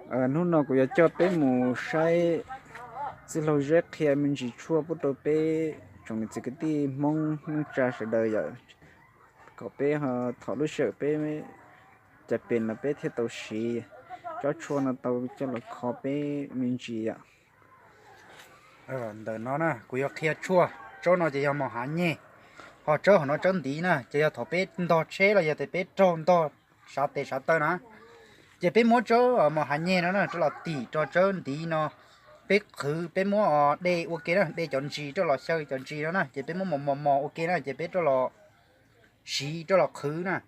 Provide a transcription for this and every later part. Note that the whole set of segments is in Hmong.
Hnub no kuv yuav coj peb mus saib txwj laug Zeb qhia me ntsis tshuaj pub rau peb tsoom niam txiv kwv tij Hmoob neej tsa sawv daws yom, kom peb ho thaum lub sij hawm peb cais pes no peb thiaj tau siv tsob tshuaj no tau coj los kho peb me ntsis yom. Ntawm no na kuv yuav qhia tshuaj, tsob no ces yog mos hav nyeg, ho tsob hauv no tsob ntiv na ces yog thaum peb ntog tsheb los yog tias peb raug ntog sav tes sav taw na, ces peb muab tsob mos hav nyeg no na rau los tim rau tsob ntiv no, peb qhwv peb muab de ua ke na, de cov ntsis rau los xyaw cov ntsis no na ces peb muab mos mos mos ua ke na ces peb rau los siv rau los qhwv na.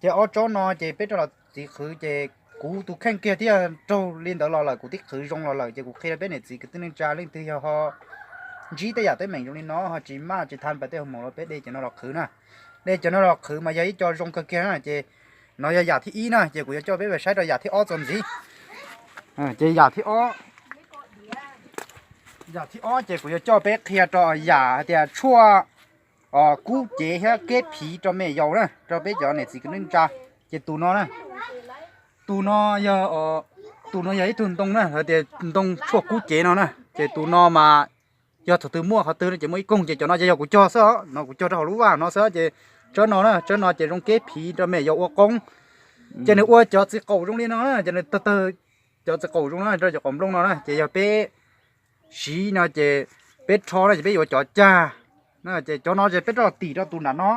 Ces ob tsob no ces peb rau los txiv qhwv ces kuv tus kheej kiag thiaj raug li ntawd los lawm, kuv twb qhwv zoo los lawm ces kuv qhia rau peb niam txiv kwv tij neej tsa leej twg yog ho ntsib tej yam teeb meem zoo li no ho tsis maj tsis thaj pas tej hoo maum los peb de cov no los qhwv na. De cov no los qhwv mas yog ib co zoo kawg kiag na ces no yog yam thib ib na ces kuv yuav coj peb mus saib rau yam thib ob txuas ntxiv. Ces yam thib ob, yam thib ob ces kuv yuav coj peb qhia rau yam hais tias tshuaj kub cev thiab keb phiv rau me yaus na, rau peb cov niam txiv kwv tij neej tsa. Ces tus no na, tus no yog, tus no yog ib tug ntoo na, hais tias ntoo tshuaj kub cev no na, ces tus no mas yog thaum twg muaj qhov twg no ces muaj ib koog ces cov no ces yog kuv cog xwb os, no kuv cog rau hauv lub vaj no xwb ces tsob no na, tsob no ces zoo keb phiv rau me yaus ua qoob. Ces nws ua cov txiv qaum zoo li no na, ces nws tawg tawg cov txiv qaum zoo na rau cov qaum nplooj no na, ces yog peb siv no ces peb rho no ces peb yuav cov cag na, ces cov no ces peb rau los tim rau tus nram no.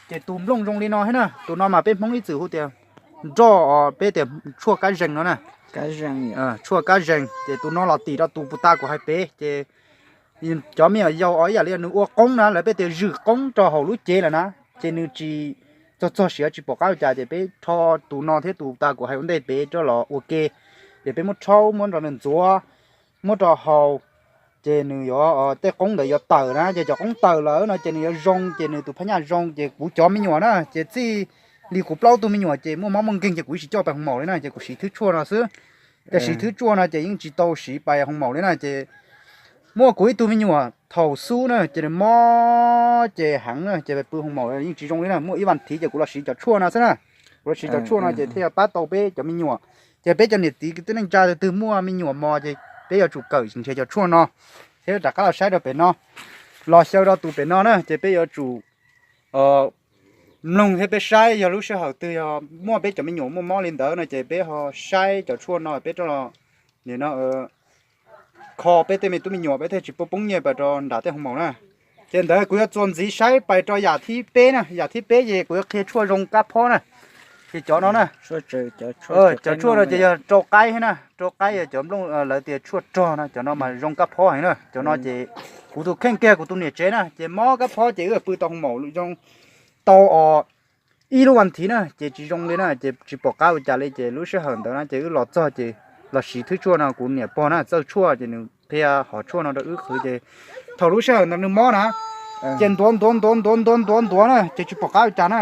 Ces tus nplooj zoo li no thiab na, tus no mas peb Hmoob ib txwm hu tias nroj, peb tias tshuaj kab zees no na, tshuaj kab zees. Ces tus no los tim rau tus puas ta kuv hais pem ces cov me nyuam yaus os ib yam li nws ua qoob na, lawv peb tias zwm qoob rau hauv lub cev lawm na, ces nws tsis txog txog siav tsis pom qab ua cas ces peb rho tus no thiab tus tas kuv hais ua ntej pem rau los ua ke, ces peb muab rhaub muab rau nws ntxuav, muab rau haus, ces nws yuav, tej qoob ntawd yuav tawm na, ces cov qoob tawm lawm no ces nws yuav zoo, ces nws tus phab nyaj zoo, ces kuv cov me nyuam na ces txij li kuv plaub tug me nyuam ces muaj mob muaj nkeeg ces kuv yeej tsis coj pais hoo maum li na, ces kuv siv thwb tshuaj no xwb. Ces siv thwb tshuaj no ces yeej tsis tau siv pais hoo maum li na, ces muaj kuv ib tug me nyuam thaum xub na ces nws mob ces heev na, ces pais pw hoo maum yeej tsis zoo li na, muaj ib vas thiv ces kuv los siv cov tshuaj no xwb na. Kuv los siv cov tshuaj no ces thiaj pab tau peb cov me nyuam. Ces peb cov niam txiv kwv tij neej tsa twg muaj me nyuam mos ces peb yuav tsum kawm nrhiav cov tshuaj no, thiab rov qab los saib rau pem no, los xyaw rau tus pem no na, ces peb yuav tsum mloog thiab peb saib, yog lub sij hawm twg yog muaj peb cov me nyuam muaj mob li ntawd no ces peb ho saib cov tshuaj no peb rov los, nim no kho peb tej me tub me nyuam peb thiaj tsis poob nyiaj pais rau nram tej hoo maum na. Ces ntawd kuv yuav txuas ntxiv saib pais rau yam thib peb na, yam thib peb ces kuv yuav qhia tshuaj zoo kab phob na. Ces cov no na, cov tshuaj no ces yog rau qaib thiab na, rau qaib yog cov nplooj lawv tias tshuaj rog no, cov no mas zoo kab phob heev na. Cov no ces kuv tus kheej kiag kuv tus niam tsev na ces mob kab phob ces wb pw tau hoo maum zoo tau os ib lub vas thiv na ces tsis zoo li na, ces tsis pom qab ua cas li. Ces lub sij hawm ntawd na ces wb los txog ces los siv thwb tshuaj no, kuv niam pog na txawj tshuaj ces nws qhia hom tshuaj no rau wb qhwv ces thaum lub sij hawm ntawd nws mob na, ces ntuav ntuav ntuav ntuav ntuav ntuav ntuav na ces tsis pom qab ua cas na.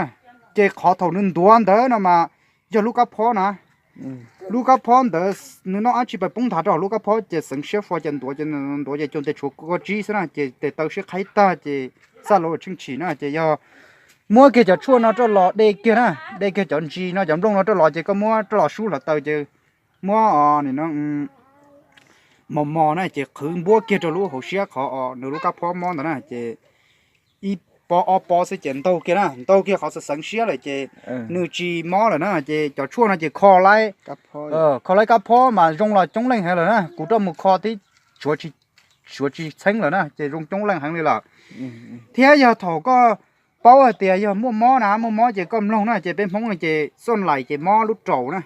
Ces qhov thaum nws ntuav ntawd no mas yog lub kab phob na, lub kab phob ntawd nws noj dab tsi pais poob nthav rau hauv lub kab phob ces xeev siab fo ces ntuav ces ntuav ces cuag tes tshuav kua tsib xwb na ces tes taw siab qhaib tag ces txaj lawv tsheej chim na ces yog muab kiag cov tshuaj no rau los de kiag na, de kiag cov ntsis no cov nplooj no rau los ces koj muab rau los sub hluav taws ces muab mos mos na ces qhwv npuab kiag rau lub hauv siab qhov os nws lub kab phob mob ntawd na ces ib pob ob pob xwb ces ntaug kiag na, ntaug kiag qhov xeev siab lawm ces nws tsis mob lawm na ces cov tshuaj no ces kho laib, kho laib kab phob mas zoo los coob leej heev lawm na, kuv rov mus kho tib suav tsis txheeb lawm na ces zoo coob leej heev li lawm. Thiab yog thaum koj paub hais tias yog muaj mob na, muaj mob ces koj mloog na ces peb Hmoob no ces xoj lais ces mob lub raum na,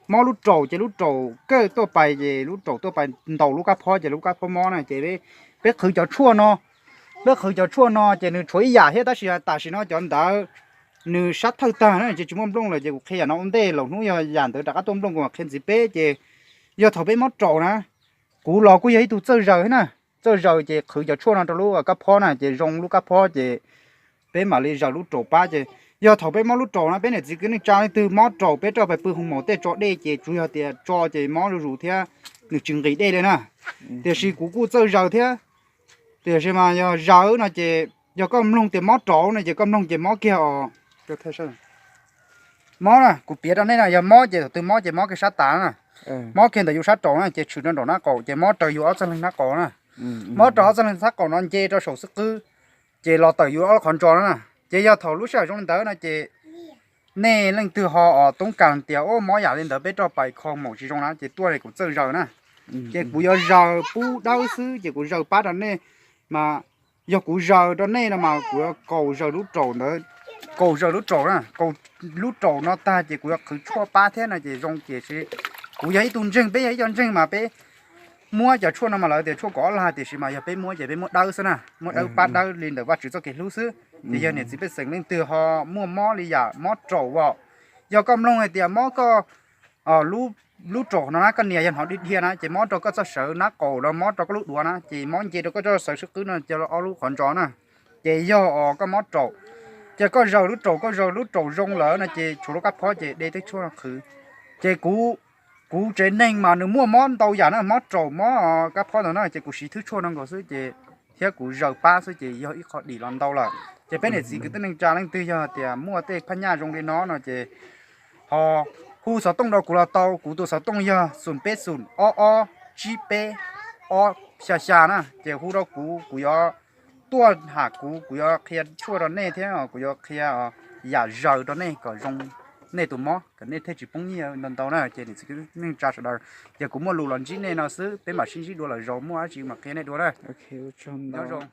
mob lub raum ces lub raum kawj tuaj pais ces lub raum tuaj pais ntaus lub kab phob ces lub kab phob mob na ces peb qhwv cov tshuaj no, peb qhwv cov tshuaj no ces nws tshuav ib yam thiab tab sis tam sim no cov ntawd nws sab thawj tag na ces tsis muaj nplooj lawm ces kuv qhia yam no ua ntej, lwm hnub yog yam ntawd rov qab tuaj nplooj kuv mam qhia ntxiv peb ces yog thaum peb mob raum na, kuv los kuj yog ib tug txawj zaws thiab na, txawj zaws ces qhwv cov tshuaj no rau lub kab phob na ces zoo lub kab phob ces peb mam li zaws lub raum pab ces yog thaum peb mob lub raum na peb niam txiv kwv tij neej tsa leej twg mob raum peb rau pais pw hoo maum tej tso dej ces tsuas yog tias tso ces mob zuj zus thiab nws tsis nqis dej li na. Tiam sis kuv kuj txawj zaws thiab, tiam sis mas yog zaws no ces yog koj mloog tias mob raum no ces koj mloog ces mob kiag os. Mob na, kuv piav rau nej na, yog mob ces thaum twg mob ces mob kiag sab tas na. Mob kiag ntawm yus sab raum na ces tshwm rau nraum nab qaum ces mob raws yus ob txoj leeg nab qaum na. Mob raws ob txoj leeg nab qaum no nce rau saum xub qwb, ces los tawm yus ob lub qhov ntso no na. Ces yog thaum lub sij hawm zoo li ntawd no ces nej leej twg ho os toob kas tias ua mob yam li ntawd peb roj pais kho maum tsis zoo na ces tuaj li kuv txawj zaws na. Ces kuv yuav zaws pub dawb xwb ces kuv zaws pab rau nej, mas yog kuv zaws rau nej no mas kuv yuav kaus zaws lub raum ntawd, kaus zaws lub raum na, kaus lub raum no tag ces kuv yuav qhwv tshuaj pab thiab no ces zoo ces kuv yog ib tug ntseeg, peb yog ib co ntseeg mas peb muab cov tshuaj no mas lawv tias tshuaj kom ob lag tiam sis mas yog peb muab ces peb muab dawb xwb na, muab dawb pab dawb li ntawm Vajtswv txoj kev hlub xwb. Ces yog niam txiv pej xeem leej twg ho muaj mob li yam mob raum os, yog koj mloog hais tias mob koj lub raum no na, koj nias yog hnov dhia dhia na ces mob rau koj txoj sawv nab qaum los mob rau koj lub duav na ces mob nce rau koj txoj sawv xub qwb no ces ob lub qhov ntso na. Ces yog os koj mob raum, ces koj zaws lub raum, koj zaws lub raum zoo lawm no ces tshuav lub kab phob ces de tej tshuaj no qhwv. Ces kuv, kuv tsev neeg mas nws muaj mob ntau yam na, mob raum mob kab phob ntawd na ces kuv siv thwb tshuaj no nkaus xwb ces thiab kuv zaws pab xwb ces yog ib qho dim los ntau lawm. Ces peb niam txiv kwv tij neej tsa leej twg yog tias muaj tej phaj nyaj zoo li no no ces ho hu xov tooj rau kuv los tau, kuv tus xov tooj yog xoom peb xoom ob ob tsib peb ob xya xya na ces hu rau kuv, kuv yuav tuaj ham kuv, kuv yuav qhia tshuaj rau nej thiab kuv yuav qhia yam zaws rau nej kom zoo nej tus mob kom nej thiaj tsis poob nyiaj ntau ntau na. Ces niam txiv kwv tij neej tsa sawv daws, ces kuv muaj lus los ntsib nej no xwb, peb mam sib ntsib dua lwm zaus muaj dab tsi mam qhia nej dua na. Nyob zoo.